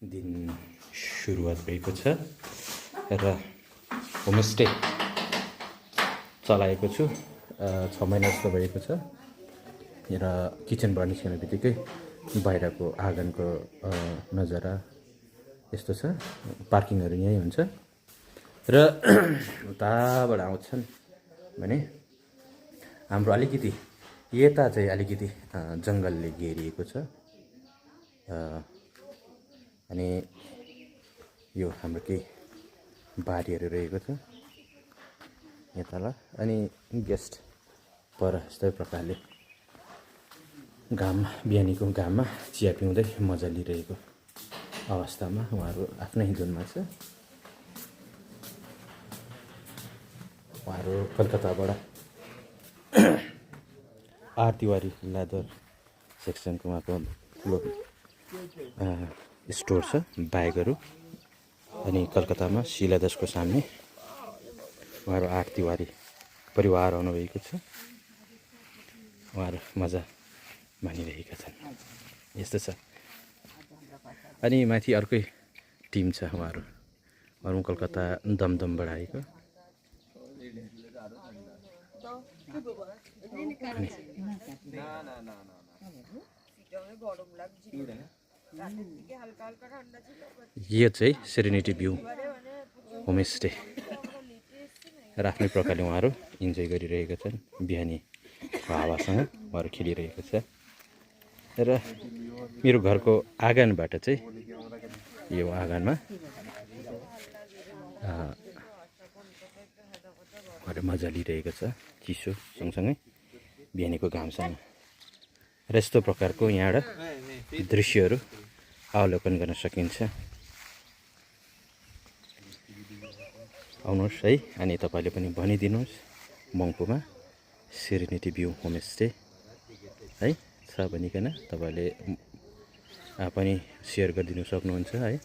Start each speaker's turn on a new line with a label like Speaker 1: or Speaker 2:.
Speaker 1: दिन सुरुवात भएको छ र होमस्टे चलाएको छु 6 महिना जस्तो भएको छ र किचनबाट निस्किने बित्तिकै बाहिरको आँगनको नजारा यस्तो छ। पार्किङहरू यहीँ हुन्छ र उताबाट आउँछन् भने हाम्रो अलिकति यता चाहिँ अलिकति जङ्गलले घेरिएको छ अनि यो हाम्रो केही बारीहरू रहेको छ यहाँ तल अनि गेस्ट पर यस्तै प्रकारले घाममा बिहानीको घाममा चिया पिउँदै मजा लिइरहेको अवस्थामा उहाँहरू आफ्नै धुनमा छ। उहाँहरू कलकत्ताबाट आर तिवारी लेदर सेक्सनको उहाँको ठुलो स्टोर छ बाइकहरू अनि कलकत्तामा शिलादासको सामने उहाँहरू आर तिवारी परिवार आउनुभएको छ। उहाँहरू मजा मानिरहेका छन् यस्तो छ। अनि माथि अर्कै टिम छ उहाँहरू कलकत्ता दमदमबाट आएको यो चाहिँ सेरेनिटी भ्यू होमस्टे र आफ्नै प्रकारले उहाँहरू इन्जोय गरिरहेका छन्। बिहानी हावासँग उहाँहरू खेलिरहेको छ र मेरो घरको आँगनबाट चाहिँ यो आँगनमा उहाँहरू मजा लिइरहेको छ चिसो सँगसँगै बिहानीको घामसँग र यस्तो प्रकारको यहाँबाट दृश्यहरू अवलोकन गर्न सकिन्छ। आउनुहोस् है अनि तपाईँले पनि भनिदिनुहोस् मङ्पूमा सेरेनिटी भ्यू होमस्टे है छ भनिकन तपाईँले पनि सेयर गरिदिनु सक्नुहुन्छ है।